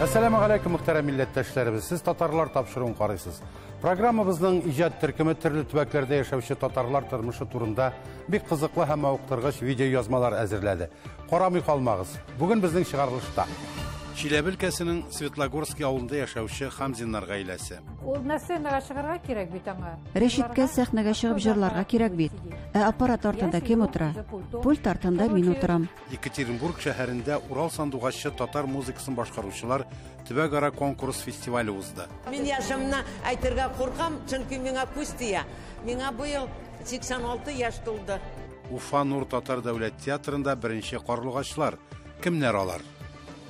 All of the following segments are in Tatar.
Әссәламү галәйкүм, мөхтәрәм милләттәшләребез. Сез татарлар тапшыруын карыйсыз. Программабызның иҗат төркеме төрле төбәкләрдә яшәүче татарлар тормышы турында бик кызыклы һәм мавыктыргыч видеоязмалар әзерләде. Карамый калмагыз. Бүген безнең чыгарылышта Чиләбе өлкәсенең Светлогорский авылында яшәүче Хамзиннар гаиләсе. Ул на сценага чыгарга кирәк бит аңа. Рәшиткә сәхнәгә чыгып җырларга кирәк бит. Ә аппарат артында кем утыра? Пульт артында мин утырам. Екатеринбург шәһәрендә Урал сандугачы татар музыкасын башкаручылар төбәкара конкурс фестивале узды. Мин яшемне әйтергә куркам, чөнки миңа күз тия. Миңа быел 86 яшь тулды. Уфа Нур татар дәүләт театрында беренче карлыгачлар. Кемнәр алар?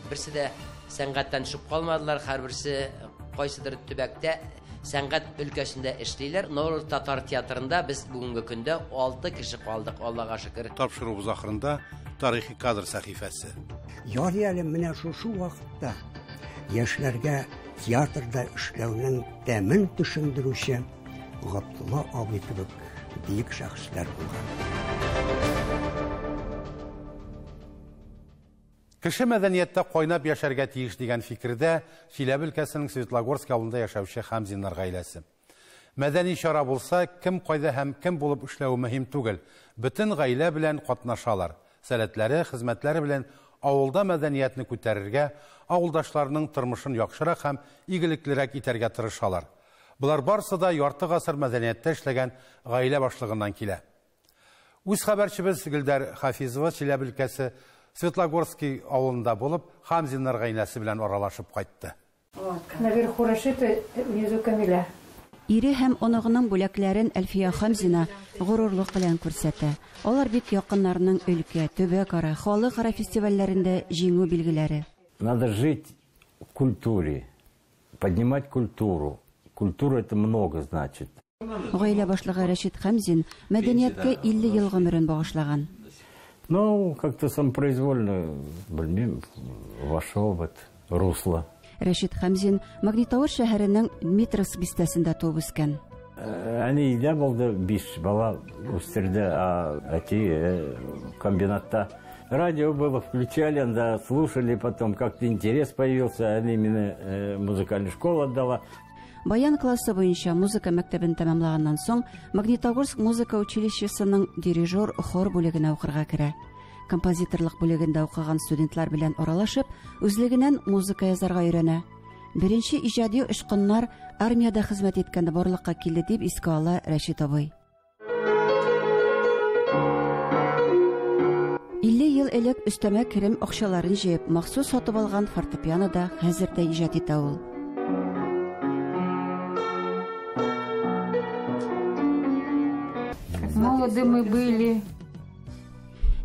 Берсе дә сәнгатьтән төшеп калмадылар, һәрберсе кайсыдыр төбәктә сәнгать өлкәсендә эшлиләр. Нур татар театрында без бүгенге көндә 6 кеше калдык, Аллага шөкер. Тапшыруыбыз ахырында тарихи кадр сәхифәсе. Ярый әле менә шушы вакытта яшьләргә театрда эшләүнең тәмен төшендерүче Габдулла абый кебек бөек шәхесләр булган. Кеше мәдәнияттә кайнап яшәргә тиеш дигән фикердә Чиләбе өлкәсенең Светлогорск авылында яшәүче Хамзиннар гаиләсе. Мәдәни чара булса, кем кайда һәм кем булып эшләве мөһим түгел. Бөтен гаилә белән катнашалар. Сәләтләре, хезмәтләре белән авылда мәдәниятне күтәрергә, авылдашларының тормышын яхшырак һәм игелеклерәк итәргә тырышалар. Болар барысы да ярты гасыр мәдәнияттә эшләгән гаилә башлыгыннан килә. Үз хәбәрчебез Гөлдәр Хафизова Чиләбе өлкәсе Светлогорский авылында булып, Хамзиннар гаиләсе белән аралашып кайтты. Наверху Рашита, внизу Камиля. Ире һәм оныгының бүләкләрен Әлфия Хамзина горурлык белән күрсәтә. Алар бик якыннарының өлкә, төбәкара, халыкара фестивальләрендә җиңү билгеләре. Надо жить в культуре, поднимать культуру. Культура это много значит. Гаилә башлыгы Рәшит Хамзин мәдәнияткә 50 ел гомерен багышлаган. Ну, как-то самопроизвольно, белмим, вошел в это русло. Рәшит Хамзин Магнитогор шәһәренең Дмитровск бистәсендә туып үскән. Әни өйдә булды, 5 бала үстерде, а әти комбинатта. Радио было, включали, да, слушали, потом как-то интерес появился, они меня музыкальную школу отдала. Баян классы буенча музыка мәктәбен тәмамлаганнан соң Магнитогорск музыка училищесының дирижер хор бүлегенә укырга керә. Композиторлык бүлегендә укыган студентлар белән аралашып, үзлегеннән музыка язарга өйрәнә. Беренче иҗади очкыннар армиядә хезмәт иткәндә барлыкка килде дип искә ала Рәшит абый. 50 ел элек өстәмә керем акчаларын җыеп, махсус сатып алган фортепианода хәзер дә иҗат итә ул. Молоды мы были.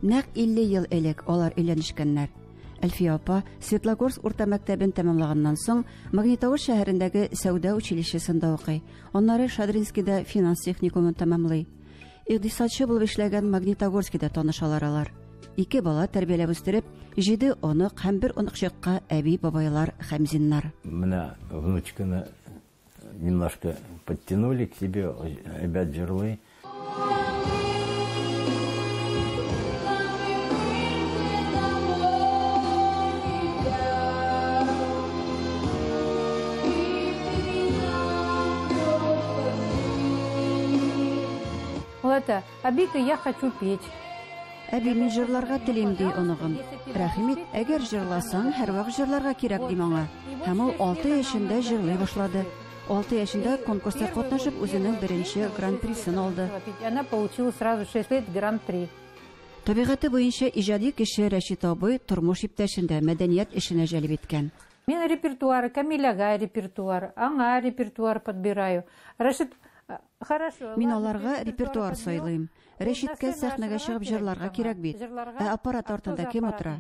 Нәкъ 50 ел элек алар өйләнешкәннәр. Әлфия апа Светлогорск урта мәктәбен тәмамлаганнан соң Магнитогор шәһәрендәге сәүдә училищесында укый. Аннары Шадринскийда финанс техникумын тәмамлый. Икътисадчы булып эшләгән Магнитогорскийда танышалар алар. Ике бала тәрбияләп үстереп, 7 онык һәм бер оныкчыкка әби бабайлар Хамзиннар. Менә внучканы немножко подтянули к себе, ребят җырлый. Это, Абика, я хочу петь. Әби, мин җырларга телим, ди оныгым. Рәхим ит, әгәр җырласаң, һәрвакыт җырларга кирәк, дим аңа. Һәм ул 6 яшендә җырлый башлады. 6 яшендә конкурста катнашып, үзенең беренче гран-присын алды. Она получила сразу 6 лет гран-при. Табигате буенча иҗади кеше Рәшит абый тормыш иптәшендә мәдәният эшенә җәлеп иткән. Мин репертуар, Камиляга репертуар, аңа репертуар подбираю. Рәшит, хорошо. Мин аларга репертуар сайлыйм. Рәшиткә сәхнәгә чыгып җырларга кирәк бит. Ә аппарат артында кем утыра?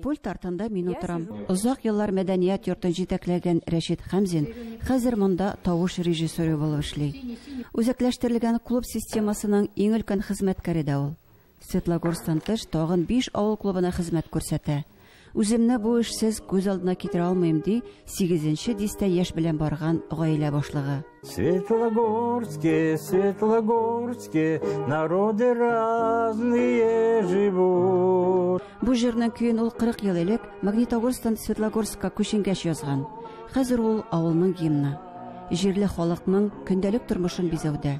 Пульт артында мин утырам. Озак еллар мәдәният йортын җитәкләгән Рәшит Хамзин хәзер монда тавыш режиссеры булып эшли. Үзәкләштерелгән клуб системасының иң өлкән хезмәткәре дә ул. Светлогорсктан тыш тагын 5 авыл клубына хезмәт күрсәтә. Үземне бу эшсез күз алдына китерә алмыйм, ди 8-нче дистә яшь белән барган гаилә башлыгы. Светлогорске, Светлогорске, народы разные живут. Бу җырның көен ул 40 ел элек Магнитогорсктан Светлогорскка күченгәч язган. Хәзер ул авылның гимны. Җирле халыкның көндәлек тормышын бизәүдә,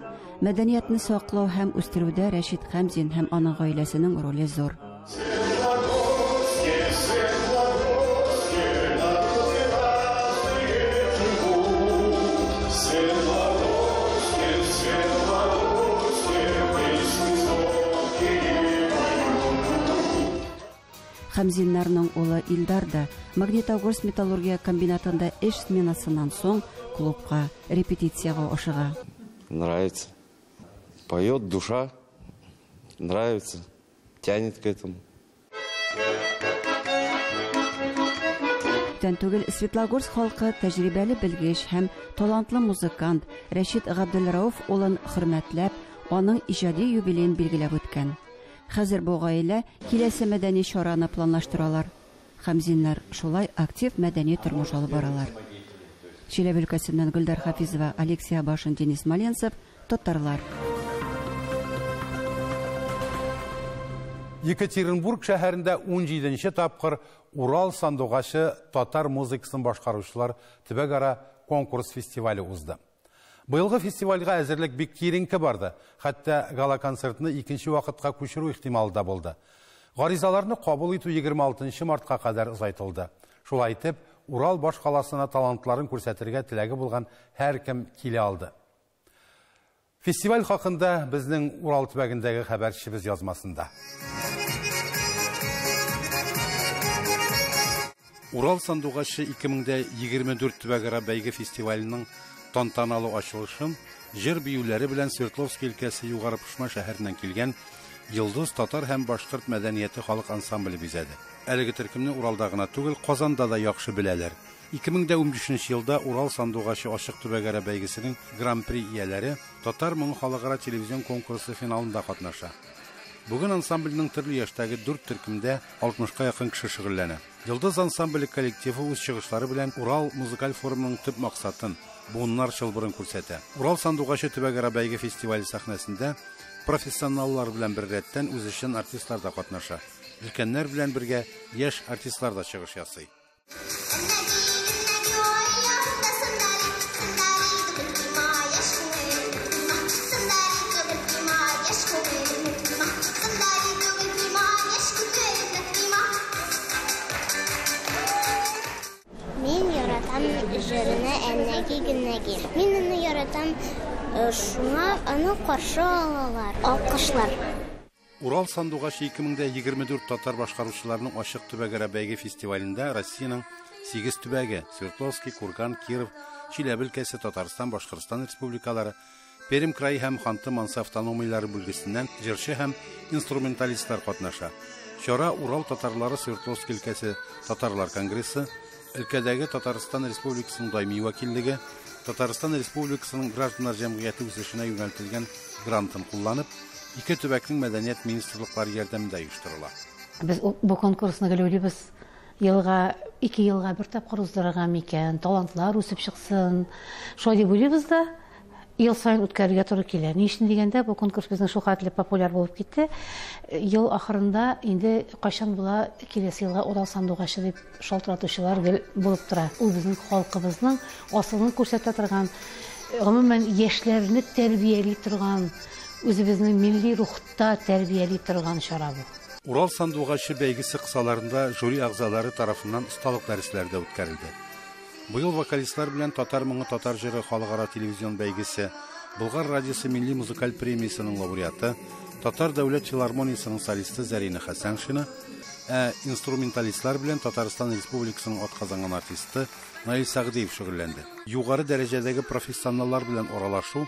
мәдәниятне саклау һәм үстерүдә Рәшит Хәмзин һәм аның гаиләсенең роле зур. Хәмзиннарның улы Илдар да Магнитогорск металлургия комбинатында эш сменасыннан соң клубка репетициягә ашыга. Нравится. Поет душа, нравится, тянет к этому. Күптән түгел Светлогорск халкы тәҗрибәле белгеч һәм талантлы музыкант Рәшит Габделрауф улын хөрмәтләп, аның иҗади юбилеен билгеләп үткән. Хәзер бу гаилә киләсе мәдәни чараны планлаштыралар. Хәмзиннар шулай актив мәдәни тормыш алып баралар. Чиләбе өлкәсеннән Гөлдар Хафизова, Алексей Абашин, Денис Маленцев, Татарлар. Екатеринбург шәһәрендә 17нче тапкыр Урал сандугачы татар музыкасын башкаручылар төбәкара конкурс фестивале узды. Быелгы фестивальгә әзерлек бик киеренке барды. Хәтта гала-концертны икенче вакытка күчерү ихтималы да булды. Гаризаларны кабул итү 26 мартка кадәр озайтылды. Шулай итеп, Урал башкаласына талантларын күрсәтергә теләге булган һәркем килә алды. Фестиваль хакында безнең Урал төбәгендәге хәбәрчебез язмасында. Урал сандугачы 2024 төбәкара бәйге фестиваленең тантаналы ачылышын җыр биюләре белән Свердловск өлкәсе Югары Пышма шәһәреннән килгән Йолдыз татар һәм башкорт мәдәнияте халык ансамбле бизәде. Әлеге төркемне Уралда гына түгел, Казанда да яхшы беләләр. 2015 елда Урал сандугачы ачык төбәкара бәйгесенең Гран-при ияләре Татар моңы халыкара телевизион конкурсы финалында катнаша. Бүген ансамбльнең төрле яшьтәге 4 төркемдә 60-ка якын кеше шөгыльләнә. Йолдыз ансамбле коллективы үз чыгышлары белән Урал музыкаль форумының төп максатын буыннар чылбырын күрсәтә. Урал сандугачы төбәкара бәйге фестивале сәхнәсендә профессионаллар белән беррәттән үзешчән артистлар да катнаша. Өлкәннәр белән бергә яшь артистлар да чыгыш ясый. Мин яратам җырны Әннәги геннәги. Мин аны яратам, шуңа аны каршы алалар, алкышлар. Урал сандугачы 2024 татар башкаручыларының ачык төбәкара бәйге фестивалендә Россиянең 8 төбәге Свердловский, Курган, Киров, Чиләбе өлкәсе, Татарстан, Башкортстан республикалары, Пермь крае һәм Ханты-Мансы автономияләре бүлгесеннән җырчы һәм инструменталистлар катнаша. Чара Урал татарлары Свердловск өлкәсе Татарлар конгрессы, өлкәдәге Татарстан Республикасының даими вәкиллеге, Татарстан Республикасының гражданнар җәмгыяте үсешенә юнәлтелгән грантын кулланып, ике төбәкнең мәдәният министрлыклары ярдәмендә оештырыла. Без бу конкурсны гел уйлыйбыз, елга, ике елга бер тапкыр уздырырга микән, талантлар үсеп чыксын. Шулай дип уйлыйбыз да, ел саен үткәрергә туры килә. Ни өчен дигәндә, бу конкурс безнең шулхәтле популяр булып китте. Ел ахырында инде кайчан була киләсе елга Урал сандугачы дип шалтыратучылар гел булып тора. Ул безнең халкыбызның асылын күрсәтә торган, гомумән яшьләрне тәрбияли торган, үзебезнең милли рухта тәрбияли торган чара бу. Урал сандугачы бәйгесе кысаларында жюри әгъзалары тарафыннан осталык дәресләре дә үткәрелде. Быел вокалистлар белән Татар моңы татар җыры халыкара телевизион бәйгесе, Болгар радиосы милли музыкаль премиясенең лауреаты, Татар дәүләт филармониясенең солисты Зәринә Хәсәншина, ә инструменталистлар белән Татарстан Республикасының атказанган артисты Наил Сәгъдиев шөгыльләнде. Югары дәрәҗәдәге профессионаллар белән аралашу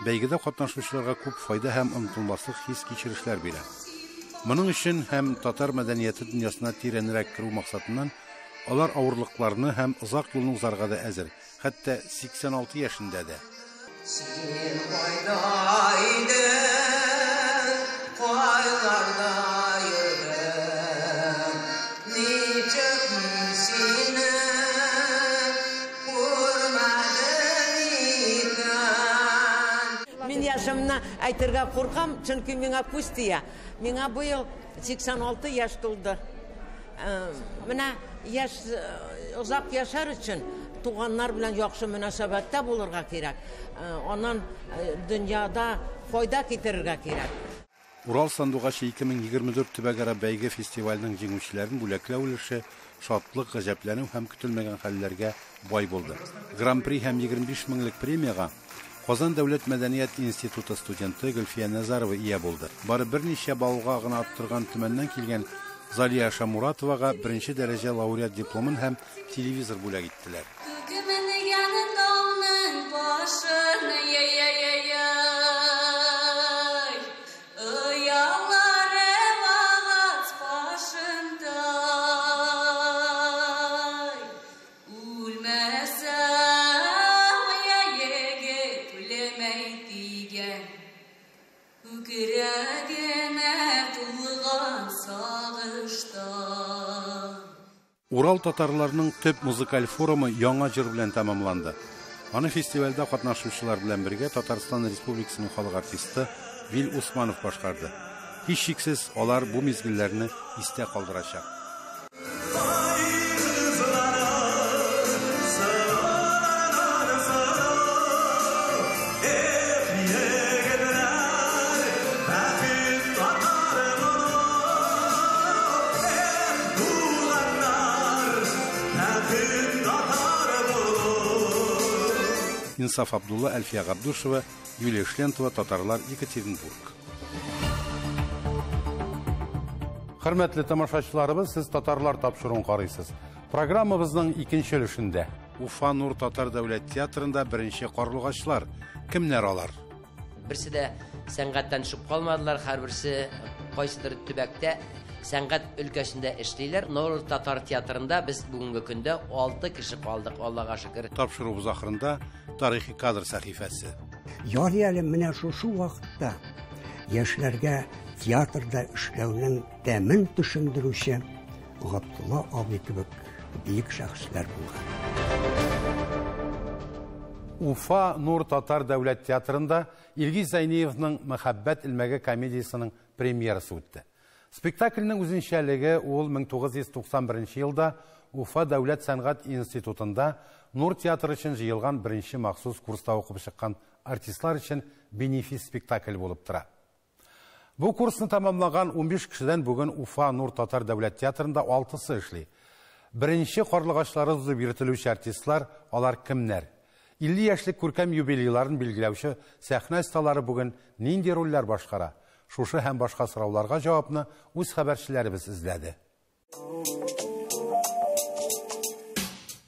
бәйгедә катнашучыларга күп файда һәм онытылмаслык хис-кичерешләр бирә. Моның өчен һәм татар мәдәнияте дөньясына тирәнрәк керү максатыннан алар авырлыкларны һәм озак юлны узарга да әзер, хәтта 86 яшендә дә. Син кайда идең, кайларда йөрдең, ничек мин сине күрмәдем икән? Мин яшемне әйтергә куркам, чөнки миңа күз тия. Миңа быел 86 яшь тулды. Менә яшь озак яшәр өчен туганнар белән яхшы мөнәсәбәттә булырга кирәк. Аннан дөньяда файда китерергә кирәк. Урал сандугачы 2024 төбәкара бәйге фестиваленең җиңүчеләрен бүләкләү өлеше шатлык, гаҗәпләнү һәм көтелмәгән хәлләргә бай булды. Гран-при һәм 25 меңлек премиягә Казан дәүләт мәдәният институты студенты Гөлфия Назарова ия булды. Бары берничә баллга гына оттырган Төмәннән килгән Залия Шамуратовага беренче дәрәҗә лауреат дипломын һәм телевизор бүләк иттеләр. Урал татарларының төп музыкаль форумы яңа җыр белән тәмамланды. Аны фестивальдә катнашучылар белән бергә Татарстан Республикасының халык артисты Вил Усманов башкарды. Һичшиксез, алар бу мизгелләрне истә калдырачак. Инсаф Абдулла, Әлфия Габдушева, Юлия Шлентова, Татарлар, Екатеринбург. Хөрмәтле тамашачыларыбыз, сез Татарлар тапшыруын карыйсыз. Программабызның икенче өлешендә Уфа Нур Татар дәүләт театрында беренче карлыгачлар. Кемнәр алар? Берсе дә сәнгатьтән төшеп калмадылар, һәрберсе кайсыдыр төбәктә сәнгать өлкәсендә эшлиләр. Нур Татар театрында без бүгенге көндә 6 кеше калдык, Аллага шөкер. Тапшыруыбыз ахырында тарихи кадр сәхифәсе. Ярый әле менә шушы вакытта яшьләргә театрда эшләүнең тәмен төшендерүче Габдулла абый кебек бөек шәхесләр булган. Уфа Нур Татар дәүләт театрында Илгиз Зәйниевның Мәхәббәт элмәге комедиясенең премьерасы үтте. Спектакльнең үзенчәлеге ул 1991 елда Уфа дәүләт сәнгать институтында Нур театры өчен җыелган беренче махсус курста укып чыккан артистлар өчен бенефис спектакль булып тора. Бу курсны тәмамлаган 15 кешедән бүген Уфа Нур Татар дәүләт театрында 6-сы эшли. Беренче карлыгачлары дип йөртелүче артистлар алар кемнәр? 50 яшьлек күркәм юбилейларын билгеләүче сәхнә осталары бүген нинди рольләр башкара? Шушы һәм башка сорауларга җавапны үз хәбәрчеләребез эзләде.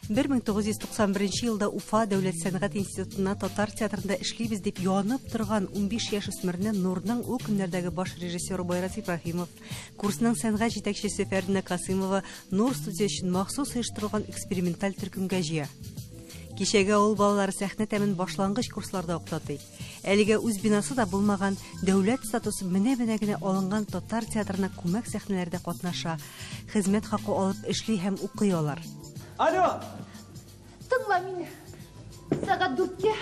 1991 елда Уфа дәүләт сәнгать институтына татар театрында эшлибез дип янып торган 15 яшь үсмерне Нурның ул көннәрдәге баш режиссеры Байрас Ибраһимов, курсның сәнгать җитәкчесе Фәрдинә Касымова Нур студия өчен махсус оештырылган эксперименталь төркемгә җыя. Кичәгә ул балалар сәхнә тәмен башлангыч курсларда укытый. Әлегә үз бинасы да булмаган, дәүләт статусы менә-менә генә алынган татар театрына күмәк сәхнәләрдә катнаша, хезмәт хакы алып эшли һәм укый алар. Алло! Тыңла мине. Сәгать 4-кә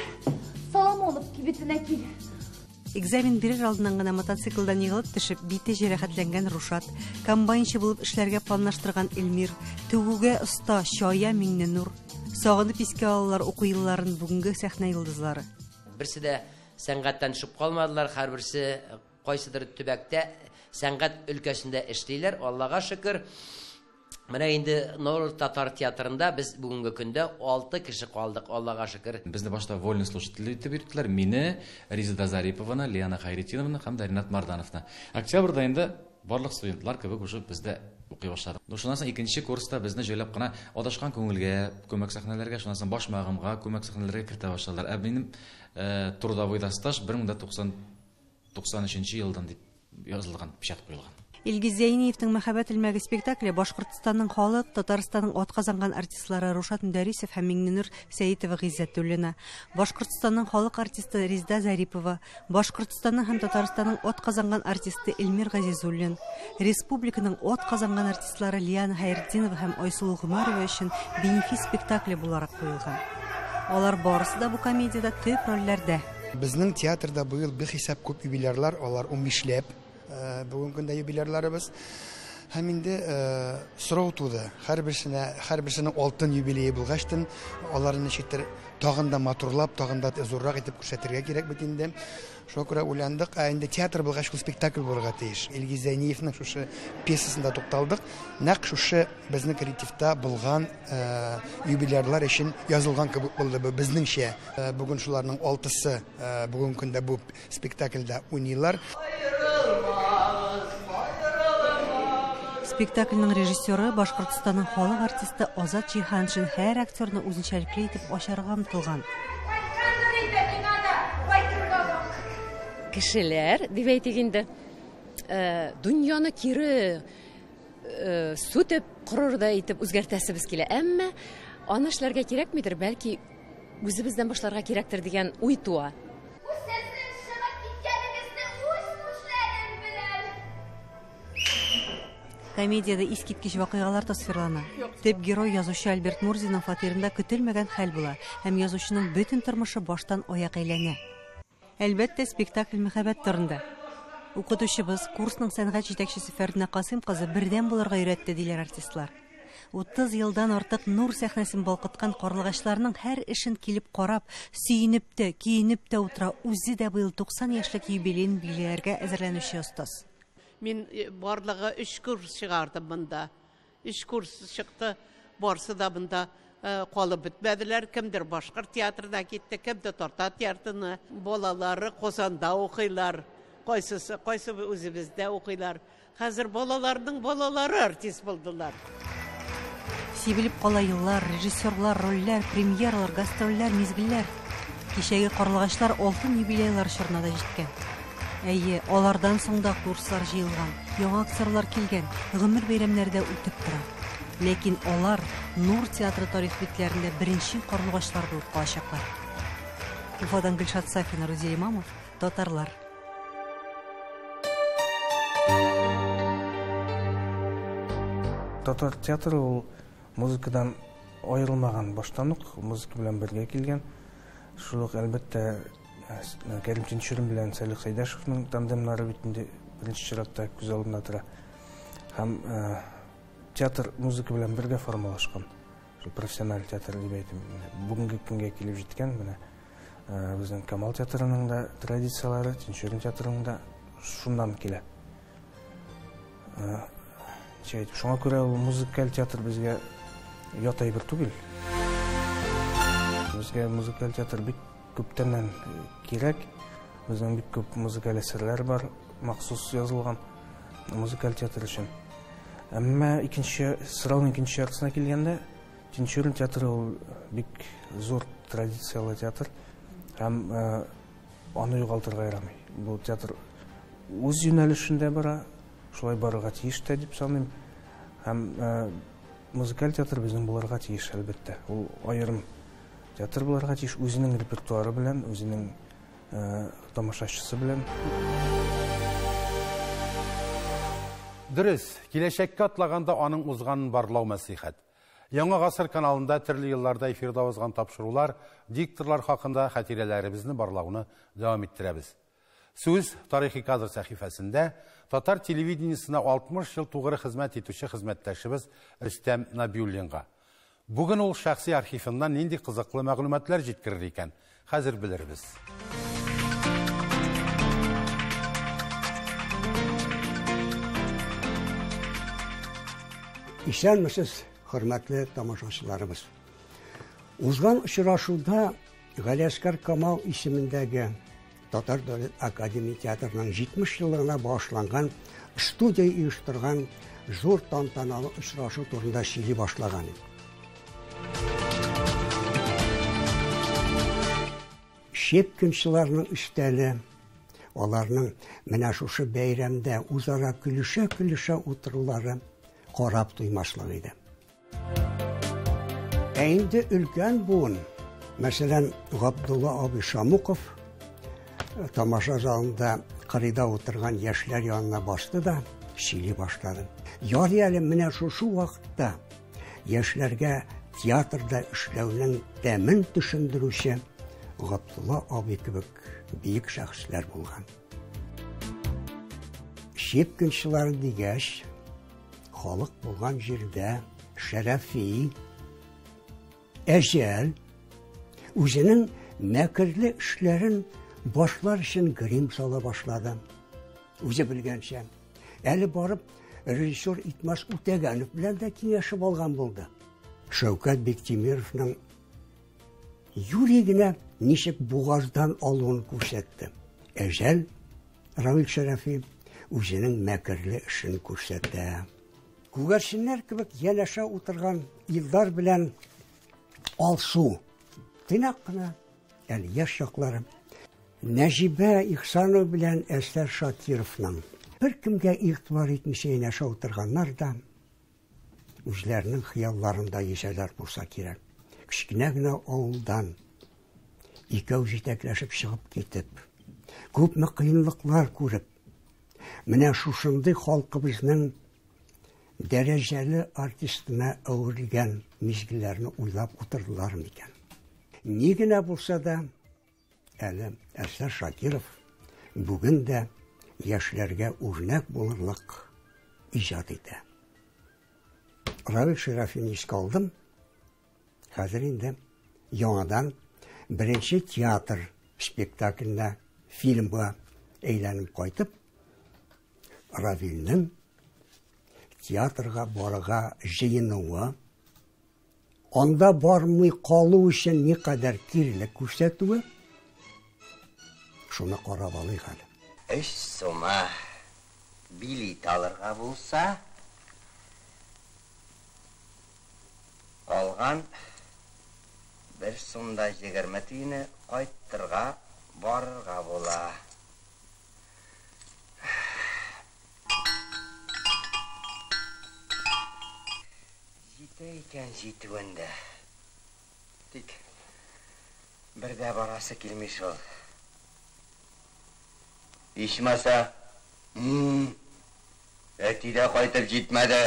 Соломонов кибетенә кил. Экзамен бирер алдыннан гына мотоциклдан егылып төшеп, бите җәрәхәтләнгән Рушат, комбайнчы булып эшләргә планлаштырган Эльмир, тегүгә оста Чая Миңненур. Сагынып искә алалар уку елларын бүгенге сәхнә йолдызлары. Берсе дә сәнгатьтән төшеп калмадылар, һәрберсе кайсыдыр төбәктә сәнгать өлкәсендә эшлиләр, Аллага шөкер. Менә инде Нур Татар театрында без бүгенге көндә 6 кеше калдык, Аллага шөкер. Безне башта вольный слушатель итеп йөрттеләр. Мине, Резеда Зарипованы, Лиана Хайретдинованы һәм Ринат Мардановны. Октябрьдә инде барлык студентлар кебек уже бездә укый башладык. Шуннан соң икенче курста безне җайлап кына адашкан күңелгә, күмәк сәхнәләргә, шуннан соң башмагымга, күмәк сәхнәләргә кертә башладылар. Ә минем трудовой стаж 1993 елдан дип язылган, печать куелган. Илгиз Зәйниевның Мәхәббәт элмәге спектакле Башкортстанның халык, Татарстанның атказанган артистлары Рушат Мөдәрисов һәм Миңненур Сәитова Гыйззәтуллина, Башкортстанның халык артисты Резеда Зарипова, Башкортстанның һәм Татарстанның атказанган артисты Эльмир Газизуллин, республиканың атказанган артистлары Лиана Хайретдинова һәм Айсылу Гомәрова өчен бенефис спектакле буларак куелган. Алар барысы да бу комедиядә төп рольләрдә. Безнең театрда быел бихисап күп юбилярлар, алар 15ләп. Бүгенге көндә юбилярларыбыз. Һәм инде сорау туды. Һәрберсенә, һәрберсенең алтын юбилее булгачтын, аларны ничектер тагын да матурлап, тагын да зуррак итеп күрсәтергә кирәк бит инде. Шуңа күрә уйландык. Ә инде театр булгач, ул спектакль булырга тиеш. Илгиз Зәйниевның шушы пьесасында тукталдык. Нәкъ шушы безнең коллективта булган юбилярлар өчен язылган кебек булды бу безнеңчә. Бүген шуларның алтысы бүгенге көндә бу спектакльдә уйныйлар. Спектакльнең режиссеры Башкортстанның халык артисты Азат Җиһаншин һәр актерны үзенчәлекле итеп ачарга омтылган. Кешеләр, дип әйтик инде, дөньяны кире сүтеп, корырдай итеп үзгәртәсебез килә. Әмма аны эшләргә кирәкмидер, бәлки үзебездән башларга кирәктер дигән уй туа. Комедиядә искиткеч вакыйгалар тасвирлана. Төп герой язучы Альберт Мурзинның фатирында көтелмәгән хәл була һәм язучының бөтен тормышы баштан аяк әйләнә. Әлбәттә, спектакль мәхәббәт турында. Укытучыбыз, курсның сәнгать җитәкчесе Фәрдинә Касыйм кызы бердәм булырга өйрәтте, диләр артистлар. 30 елдан артык Нур сәхнәсен балкыткан карлыгачларның һәр эшен килеп карап, сөенеп тә, көенеп тә утыра, үзе дә быел 90 яшьлек юбилеен билгеләргә әзерләнүче остаз. Мин барлыгы 3 курс чыгардым монда. 3 курс чыкты, барсы да монда калып бетмәделәр. Кемдер башкорт театрына китте, кемдер татар театрына. Балалары Казанда укыйлар, кайсысы, кайсы үзебездә укыйлар. Хәзер балаларның балалары артист булдылар. Сибелеп кала еллар, режиссерлар, рольләр, премьералар, гастрольләр, мизгелләр. Кичәге карлыгачлар алтын юбилейлар чорына да җиткән. Әйе, алардан соң да курслар җыелган, яңа актерлар килгән, гомер бәйрәмнәре дә үтеп тора. Ләкин алар Нур театры тарих битләрендә беренче карлыгачлар булып калачаклар. Уфадан Гөлшат Сафина, Рузиль Имамов, Татарлар. Татар театры ул музыкадан аерылмаган, баштан ук музыка белән бергә килгән. Шул ук, әлбәттә, Кәрим Тинчурин белән Салих Сәйдәшевның тандемнары бит инде беренче чиратта күз алдында тора. Һәм театр музыка белән бергә формалашкан. Шул профессиональ театр дип әйтим. Бүгенге көнгә килеп җиткән менә безнең Камал театрының да традицияләре, Тинчурин театрының да шуннан килә. Шуңа күрә ул музыкаль театр безгә ят әйбер түгел. Безгә музыкаль театр бик күптәннән кирәк. Безнең бик күп музыкаль әсәрләр бар, махсус язылган музыкаль театр өчен. Әмма сорауның икенче яртысына килгәндә, Тинчурин театры ул бик зур традициялы театр һәм аны югалтырга ярамый. Бу театр үз юнәлешендә бара, шулай барырга тиеш тә дип саныйм. Һәм музыкаль театр безнең булырга тиеш, әлбәттә. Ул аерым театр булырга тиеш, үзенең репертуары белән, үзенең тамашачысы белән. Дөрес, киләчәккә атлаганда аның узганын барлау мәслихәт. Яңа гасыр каналында төрле елларда эфирда узган тапшырулар, дикторлар хакында хатирәләребезне барлауны дәвам иттерәбез. Сүз тарихи кадр сәхифәсендә татар телевидениесына 60 ел тугры хезмәт итүче хезмәттәшебез Рөстәм Набиуллинга. Бүген ул шәхси архивыннан нинди кызыклы мәгълүматлар җиткерер икән, хәзер белербез. Исәнмесез, хөрмәтле тамашачыларыбыз. Узган очрашуда Галиәсгар Камал исемендәге Татар дәүләт академия театрының 70 еллыгына багышланган студия оештырган зур тантаналы очрашу турында сөйли башлаган идем. Щепкинчыларның өстәле, аларның менә шушы бәйрәмдә үзара көлешә-көлешә утырулары карап туймаслык иде. Ә инде өлкән буын, мәсәлән, Габдулла абый Шамуков тамаша залында кырыйда утырган яшьләр янына басты да сөйли башлады. Ярый әле менә шушы вакытта яшьләргә театрда эшләүнең тәмен төшендерүче Габдулла абый кебек бөек шәхесләр булган. Щепкинчылар дигәч, халык булган җирдә Шәрәфи, Әҗәл үзенең мәкерле эшләрен башлар өчен грим сала башлады. Үзе белгәнчә. Әле барып режиссер Итмас Үтәгәнов белән дә киңәшеп алган булды. Шәүкәт Биктимировның юри генә ничек бугаздан алуын күрсәтте. Әҗәл Равил Шәрәфи үзенең мәкерле эшен күрсәтә. Күгәрченнәр кебек янәшә утырган Илдар белән Алсу тыйнак кына, әле яшь чаклары. Нәҗибә Ихсанова белән Әсәр Шакировның беркемгә игътибар итмичә янәшә утырганнар да үзләренең хыялларында йөзәләр булса кирәк. Кечкенә генә авылдан икәү җитәкләшеп чыгып китеп, күпме кыенлыклар күреп, менә шушындый халкыбызның дәрәҗәле артистына әверелгән мизгелләрне уйлап утырдылар микән? Ни генә булса да, әле Әсәр Шакиров бүген дә яшьләргә үрнәк булырлык иҗат итә. Равил Шәрафин искә алдым. Хәзер инде яңадан беренче театр спектакленә, фильмга әйләнеп кайтып, Равилнең театрга барырга җыенуы, анда бармый калу өчен никадәр кирелек күрсәтүе, шуны карап алыйк әле. 3 сума билет алырга булса, калган 1 сум да 20 тиене кайттырга барырга була. Җитә икән җитүен дә. Тик бер дә барасы килми шул. Ичмаса, әти дә кайтып җитмәде.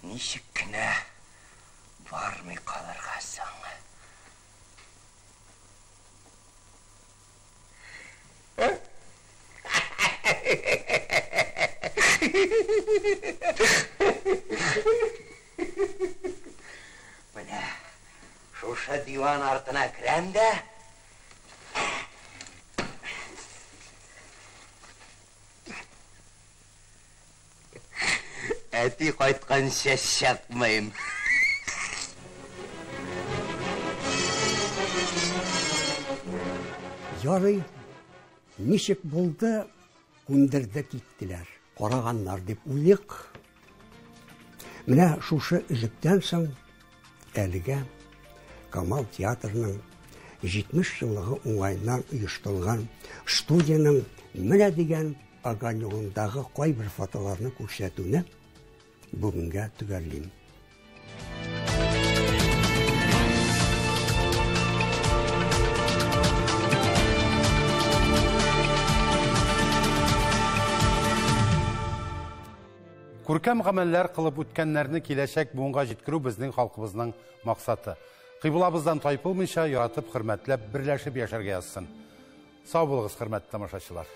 Ничек кенә бармый калырга соң? Менә шушы диван артына керәм дә, әти кайтканча чыкмыйм. Ярый, ничек булды, күндерде киттеләр. Караганнар дип уйлыйк. Менә шушы өзектән соң әлегә Камал театрының 70 еллыгы уңаеннан оештырылган студиянең менә дигән огонегындагы кайбер фотоларны күрсәтүне бүгенгә төгәллим. Күркәм гамәлләр кылып үткәннәрне киләчәк буынга җиткерү безнең халкыбызның максаты. Кыйблабыздан тайпылмыйча, яратып, хөрмәтләп, берләшеп яшәргә язсын. Сау булыгыз, хөрмәтле тамашачылар.